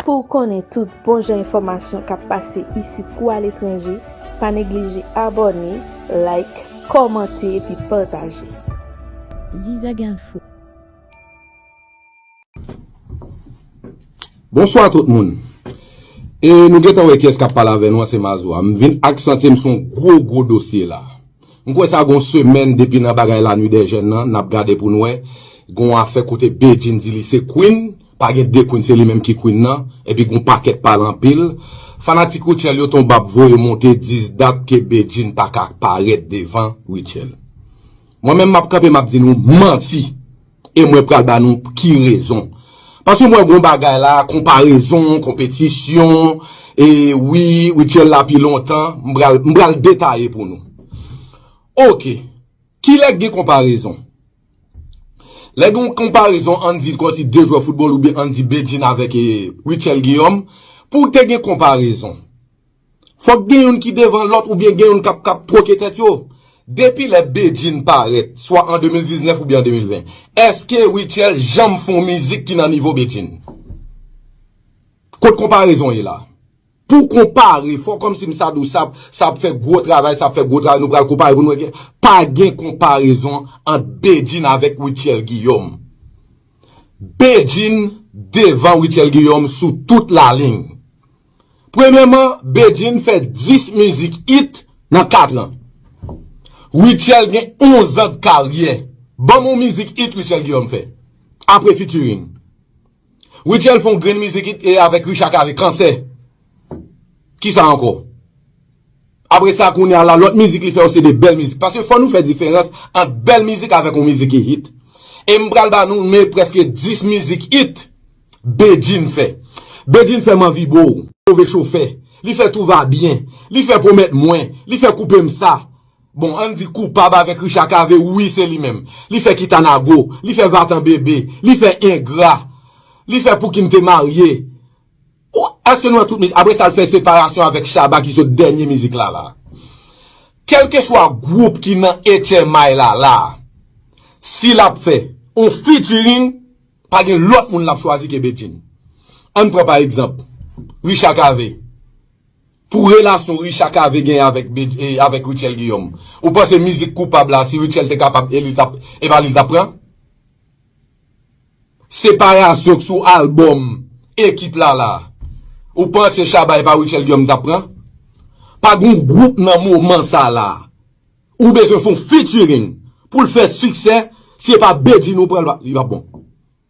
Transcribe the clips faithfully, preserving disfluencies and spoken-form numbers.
Pou w konnen tout bon jan enfòmasyon k ap pase isit kou aletranje, pa neglije abòne, like, kòmante epi pataje. Zizag Info. Bonswa tout moun. E nou gentan wè kiyès k ap pale avè nou an, se Mazora. M vin aksantye m sou yon gwo gwo dosye la. M kwè sa gon semèn depi nan bagay la Nuit des Jeunes nan, n ap gade pou n wè. Gon afè kote Bedjine di li se Queen, pa gen de Queen, se li menm ki Queen nan, epi gon pakèt pale anpil. Fanatik Rutshelle yo tonbe ap voye monte dis dat ke Bedjine pa ka parèt devan Rutshelle. Mwen menm m ap kanpe m ap di nou manti. E mwen pral ba nou ki rezon. Paske mwen gon bagay la, konparezon, konpetisyon, e wi, Rutshelle la pi lontan, m pral, m pral detaye pou nou. Oke, kilè k gen konparezon? Lè gen yon konparezon, ann di kòmsi de jwè foutbòl oubyen ann di Bedjine avèk e, Rutshelle Guillaume, pou te gen konparezon. Fòk gen youn ki devan lòt oubyen gen youn k ap k ap twoke tèt yo. Depi lè Bedjine parèt, swa an de mil diznèf oubyen an de mil ven, èske Rutshelle janm fè yon mizik ki nan nivo Bedjine? Kot konparezon ye la? Pou konpare, fò kòmsi m sa di w sa, sa ap fè gwo travay, sa ap fè gwo travay, nou pral konpare pou nou wè ke pa gen konparezon ant Bedjine avèk Rutshelle Guillaume. Bedjine devan Rutshelle Guillaume sou tout lalin. Premyèman, Bedjine fè dis mizik hit nan kat an. Rutshelle gen onz an de karyè. Ban m yon mizik hit Rutshelle Guillaume fè. Apre featuring. Rutshelle fè yon grenn mizik hit e avèk Richard Cavé, Kansè. Kisa ankò? Apre sa, kounye a la, lòt mizik li fè yo se de bèl mizik. Paske fò nou fè diferans ant bèl mizik avèk yon mizik ki hit. E m pral ba nou men prèske dis mizik hit Bedjine fè. Bedjine fè M anvi bo w, Move chofè. Li fè Tout va bien. Li fè Pwomèt mwen. Li fè Koupe m sa. Bon, ann di Koupab avèk Richard Cavé, wi, se li menm. Li fè Kitanago. Li fè Vatan Bebe. Li fè Engra. Li fè Pouki n te marye. Ou, èske nou wè tout mizik? Apre sa, l fè Separasyon avèk Shabba ki sot dènye mizik la la. Kèlkeswa gwoup ki nan H M I la la, si l ap fè on featuring, pa gen lòt moun l ap chwazi ke Bedjine. Ann pran pa egzanp, Richard Cavé. Pou relasyon Richard Cavé genyen avèk Bed-, e, avèk Rutshelle Guillaume, ou panse mizik Koupab la, si Rutshelle te kapab eli, l t ap, e pa li l t ap pran? Separasyon k sou albòm Ekip la la, ou panse Shabba e pa Rutshelle Guillaume t ap pran? Pa gon gwoup nan moman sa la. Ou bezwen fè yon featuring pou l fè siksè, si e pa Bedjine ou pran l, li p ap bon.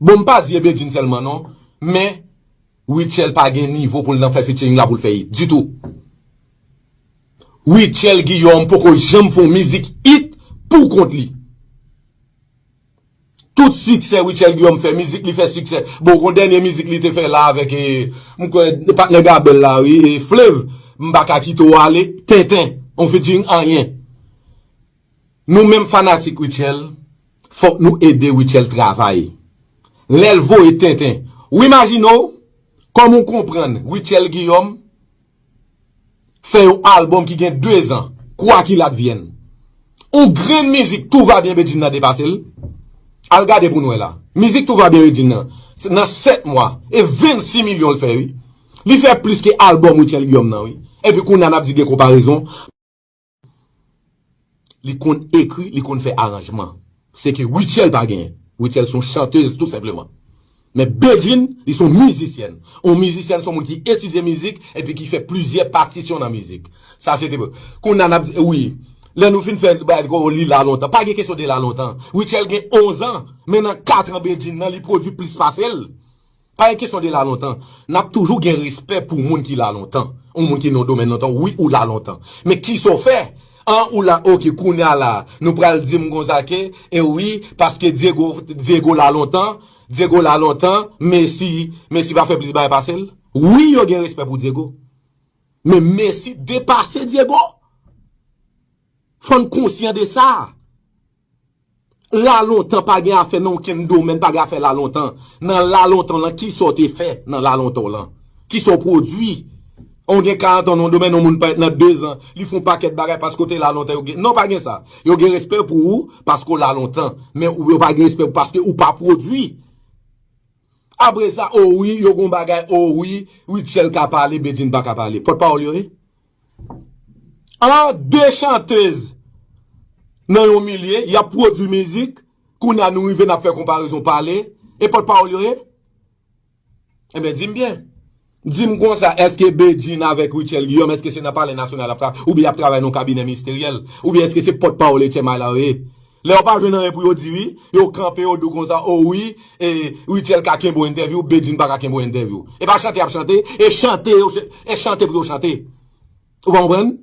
Bon, m pa di e Bedjine sèlman non, men Rutshelle pa gen nivo pou l nan fè featuring la pou l fè hit ditou. Rutshelle Guillaume poko janm fè yon mizik hit pou kont li. Tout siksè Rutshelle Guillaume fè, mizik li fè siksè. Bon, gon dènye mizik li te fè la avèk, e, m kwè, patnè Gabèl la, wi, e, Flave, M pa ka kite w ale, Tenten, on featuring anyen. Nou menm fanatik Rutshelle, fòk nou ede Rutshelle travay. Lè l voye Tenten, ou imajine w, kòman w konprann Rutshelle Guillaume fè yon albòm ki gen de zan, Quoi qu'il advienne. On grenn mizik Tout va bien Bedjine nan depase l. Al gade pou n wè la. Mizik Tout va bien Bedjine nan, nan sèt mwa, e vennsis milyon l fè, wi. Li fè plis ke albòm Rutshelle Guillaume nan, wi. Epi kounye a n ap di gen konparezon. Li konn ekri, li konn fè aranjman. Se ke Rutshelle pa genyen. Rutshelle se yon chantèz, tou senpleman. Men Bedjine, li se yon mizisyèn. Yon mizisyèn se yon moun ki etidye mizik epi ki fè plizyè patisyon nan mizik. Sa se te. Kounye a n ap di, wi. Lè nou fin fè bagay ko li la lontan. Pa gen kesyon de la lontan. Rutshelle gen onz an, men nan kat an Bedjine nan, li pwodui plis pase l. Pa gen kesyon de la lontan. N ap toujou gen respè pou moun ki la lontan. Yon moun ki nan domèn lontan, wi, ou la lontan. Men kisa w fè? An, ou la, oke, kounye a la, nou pral di m konsa ke, e wi, paske Diego, Diego la lontan, Diego la lontan, Messi, Messi pa fè plis bagay pase l? Wi, yo gen respè pou Diego. Men Messi depase Diego. Fò n konsyan de sa. La lontan pa gen afè nan okenn domèn, pa gen afè la lontan. Nan la lontan w lan, kisa w te fè nan la lontan w lan? Kisa w pwodui? Ou gen karant an nan yon domèn, yon moun parèt nan de zan, li fè yon pakèt bagay paske w te la lontan, yo gen, non, pa gen sa. Yo gen respè pou ou paske w la lontan, men ou, yo pa gen respè pou paske ou pa pwodui. Apre sa, o wi, yo gon bagay, o wi, Rutshelle ka pale, Bedjine pa ka pale. Pòtpawòl yo ye? An de chantèz nan yon milye, y ap pwodui mizik, kounye a nou rive n ap fè konparezon pale, e pòtpawòl yo ye? Ebyen, di m byen. Di m konsa, èske Bedjine avèk Rutshelle Guillaume, èske se nan Palè Nasyonal y ap travay, oubyen y ap travay nan yon kabinè misteryèl, oubyen èske se pòtpawòl Etchen Maila yo ye? Lè yo pa jwenn anyen pou yo di wi, yo kanpe, yo di w konsa, o wi, e, Rutshelle ka kenbe w entèvyou, Bedjine pa ka kenbe w entèvyou. E pa chante y ap chante, e chante, yo ch-, e chante pou yo chante. Ou pa konprann?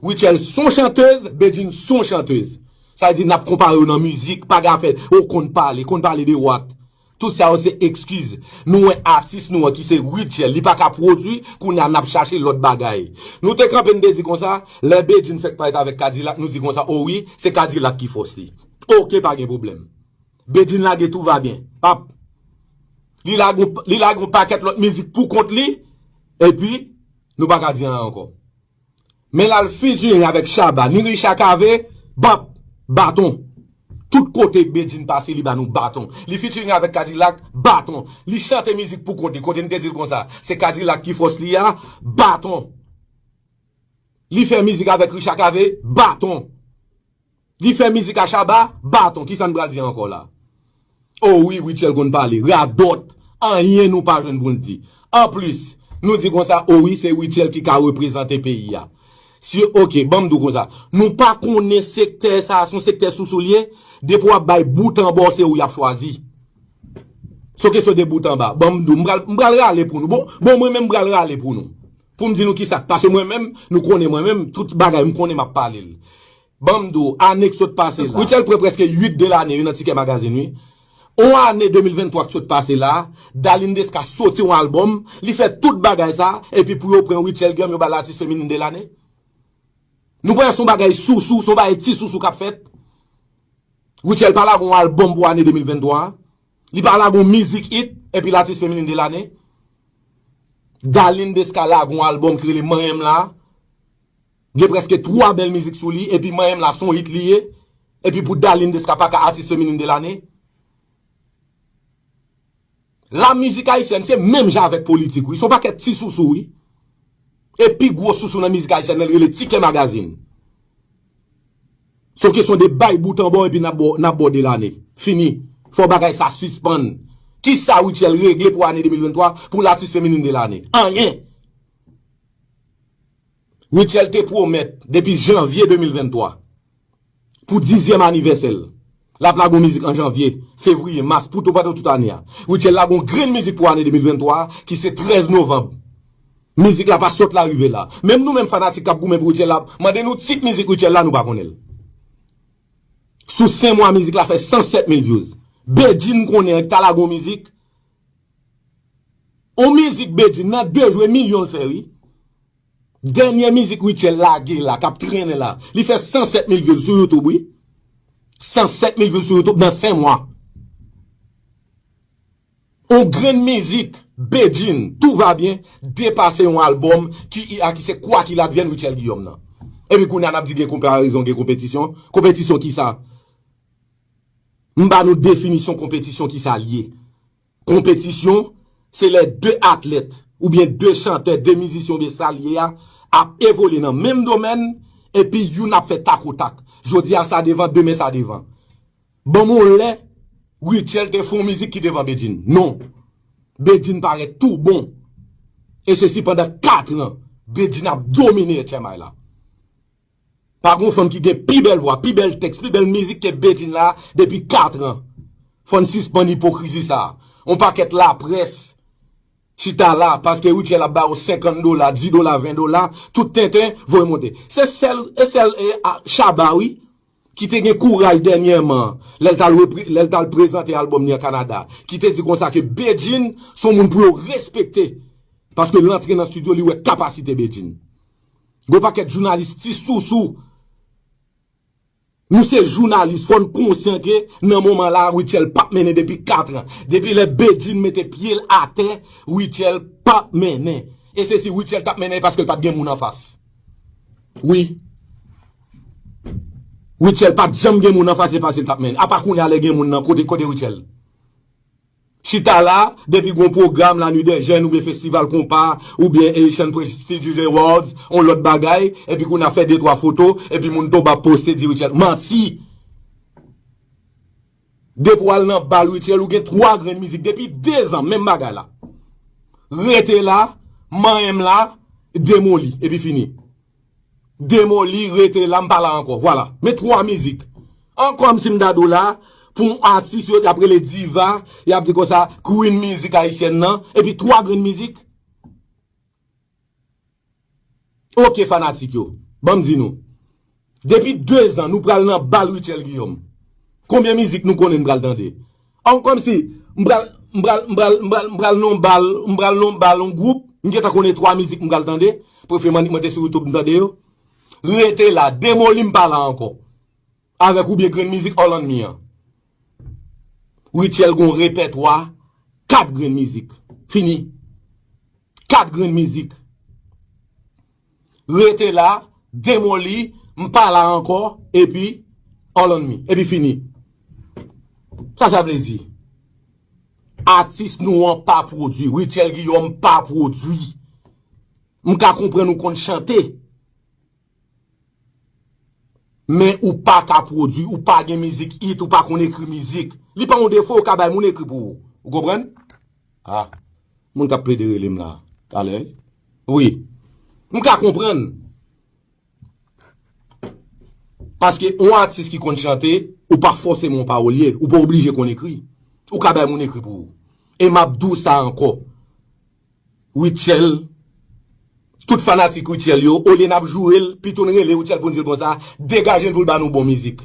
Rutshelle s on chantèz, Bedjine s on chantèz. Sa vle di n ap konpare yo nan mizik, pa gen afè, ou konn pale, konn pale de what. Tout sa yo se ekskiz. Nou wè atis nou an ki se Rutshelle, li pa ka pwodui, kounye a n ap chache lòt bagay. Nou te kanpe, n te di konsa, lè Bedjine fèk parèt avèk Kadilak, nou di konsa, o wi, se Kadilak ki fòs li. Oke, pa gen pwoblèm. Bedjine lage tout va byen. Pap. Li lage, li lage yon pakèt lòt mizik pou kont li, epi, nou pa ka di anyen ankò. Men l al featuring avèk Shabba, ni Richa Cavé, bap, baton. Tout kote Bedjine pase, li ba nou baton. Li featuring avèk Kadilak, baton. Li chante mizik pou kont li, kote n te di l konsa, se Kadilak ki fòs li a, baton. Li fè mizik avèk Richa Cavé, baton. Li fè mizik a Shabba, baton. Kisa n pral di ankò la? O wi, Rutshelle konn pale. Radòt. Anyen nou pa jwenn pou n di. Anplis, nou di konsa, o wi, se Rutshelle ki ka reprezante peyi a. Si, oke, ban m di w konsa. Nou pa konnen sektè sa a, se yon sektè sousou l ye. Depi w ap bay bout anba w, se ou y ap chwazi. Se yon kesyon de bout anba. Ban m di w, m pral, m pral rale pou nou. Bon, bon, mwen menm, m pral rale pou nou. Pou m di nou kisa k pase mwen menm, nou konnen mwen menm, tout bagay m konnen m ap pale l. Ban m di w, ane k sot pase la. Rutshelle pran prèske uit de lane, wi, nan Ticket Magazine, wi. On ane de mil venntwa k sot pase la, Darline Desca soti yon albòm, li fè tout bagay sa, epi pou yo pran Rutshelle Guillaume, yo ba l atis feminin de lane. Nou pa wè se yon bagay sousou, se yon bagay ti sousou k ap fèt. Rutshelle pa lage yon albòm pou ane de mil venntwa a. Li pa lage yon mizik hit, epi l atis feminin de lane. Darline Desca lage yon albòm ki rele Manyen m la. Gen prèske twa bèl mizik sou li, epi Manyen m la se yon hit li ye. Epi pou Darline Desca pa ka atis feminin de lane. Lamizik ayisyèn se menm jan avèk politik, wi. Se yon pakèt ti sousou, wi. E pi gwo sousou nan mizik ayisyèn nan, li rele Ticket Magazine. Se yon kesyon de bay bout anba w epi n ap ba w, n ap ba w de lane. Fini. Fò bagay sa sispann. Kisa Rutshelle regle pou ane de mil venntwa pou latis feminin de lane? Anyen. Rutshelle te pwomèt depi janvye de mil venntwa pou dizyèm anivèsè l. L ap lage yon mizik an janvye, fevriye, mas, pou tou pandan tout ane a. Rutshelle lage yon grenn mizik pou ane de mil venntwa a, ki se trèz novanm. Mizik la pa sot la rive la. Menm nou menm fanatik k ap goumen pou Rutshelle la, mande nou tit mizik Rutshelle la, nou pa konnen l. Sou senk mwa mizik la fè san sèt mil views. Bedjine konnen an ki ta lage yon mizik. Yon mizik Bedjine nan de jou e milyon l fè, wi. Dènye mizik Rutshelle lage la, k ap trennen la, li fè san sèt mil views sou YouTube, wi. San sèt mil views sou YouTube nan senk mwa. On grenn mizik, Bedjine, Tout va bien, depase yon albòm ki, a ki se Quoi qu'il advienne Rutshelle Guillaume nan. Epi kounye a n ap di gen konparezon, gen konpetisyon. Konpetisyon kisa? M ba nou definisyon konpetisyon kisa l ye. Konpetisyon, se lè de atlèt, oubyen de chantè, de mizisyen, oubyen sa l ye a, ap evolye nan menm domèn, epi youn ap fè takotak. Jodi a sa devan, demen sa devan. Ban m yon lè, Rutshelle te fè yon mizik ki devan Bedjine. Non. Bedjine parèt tou bon. E sesi pandan kat an, Bedjine ap domine H M I la. Pa gon fanm ki gen pi bèl vwa, pi bèl tèks, pi bèl mizik ke Bedjine la depi kat an. Fò n sispann ipokrizi sa. On pakèt laprès chita la, paske Rutshelle ap ba yo senkant dola, dis dola, ven dola, tout tenten, voye monte. Se sèl, e sèl, e, a, Shabba, wi, ki te gen kouraj dènyèman, lè l t al repre-, lè l t al prezante albòm li an Kanada, ki te di konsa ke Bedjine se yon moun pou yo respekte, paske l antre nan estidyo, li wè kapasite Bedjine. Gon pakèt jounalis ti sousou. Nou se jounalis, fò n konsyan ke nan moman la, Rutshelle p ap mennen depi kat an. Depi lè Bedjine mete pye l atè, Rutshelle p ap mennen. E se si Rutshelle t ap mennen, e paske l pa t gen moun anfas. Wi. Rutshelle pa t janm gen moun anfas, e paske l t ap mennen. Apa kounye a lè gen moun nan, kote, kote Rutshelle? Chita la, depi gon pwogram La Nuit des Jeunes oubyen Festival Konpa, oubyen Haitian Prestigious Awards, on lòt bagay, epi kounye a fè de twa foto, epi moun tonbe ap poste di Rutshelle. Manti! Depi w al nan bal Rutshelle, ou gen twa grenn mizik depi de zan, menm bagay la. Rete la, manyen m la, demoli, epi fini. Demoli, rete la, m pa la ankò. Vwala. Men twa mizik. Ankò m si m ta di w la, pou yon atis yo, y ap rele diva, y ap di konsa, queen mizik ayisyèn nan, epi twa grenn mizik. Oke, fanatik yo, ban m di nou. Depi de zan, nou pral nan bal Rutshelle Guillaume. Konbyen mizik nou konnen n pral tande? An kòmsi, m pral, m pral, m pral, m pral, m pral nan bal, m pral nan bal yon gwoup, m gentan konnen twa mizik m pral tande. Prefye m annik mwen te sou YouTube m tande yo. Rete la, demoli m pa la ankò. Avèk oubyen grenn mizik All on Me an. Rutshelle gon repètwa, kat grenn mizik. Fini. Kat grenn mizik. Rete la, demoli, m pa la ankò, epi All on Me. Epi fini. Sa sa vle di? Atis nou an pa pwodui. Rutshelle Guillaume pa pwodui. M ka konprann ou konn chante. Men ou pa ka pwodui, ou pa gen mizik hit, ou pa konn ekri mizik. Li pa yon defo, ou ka bay moun ekri pou ou. Ou konprann? Ah, moun k ap plede rele m la, talè. Wi. M ka konprann. Paske yon atis ki konn chante, ou pa fòseman yon pawolye, ou pa oblije konn ekri. Ou ka bay moun ekri pou ou. E m ap di w sa ankò. Rutshelle, tout fanatik Rutshelle yo, olye n ap joure l, pito n rele Rutshelle pou n di l konsa, degaje l pou l ba nou bon mizik.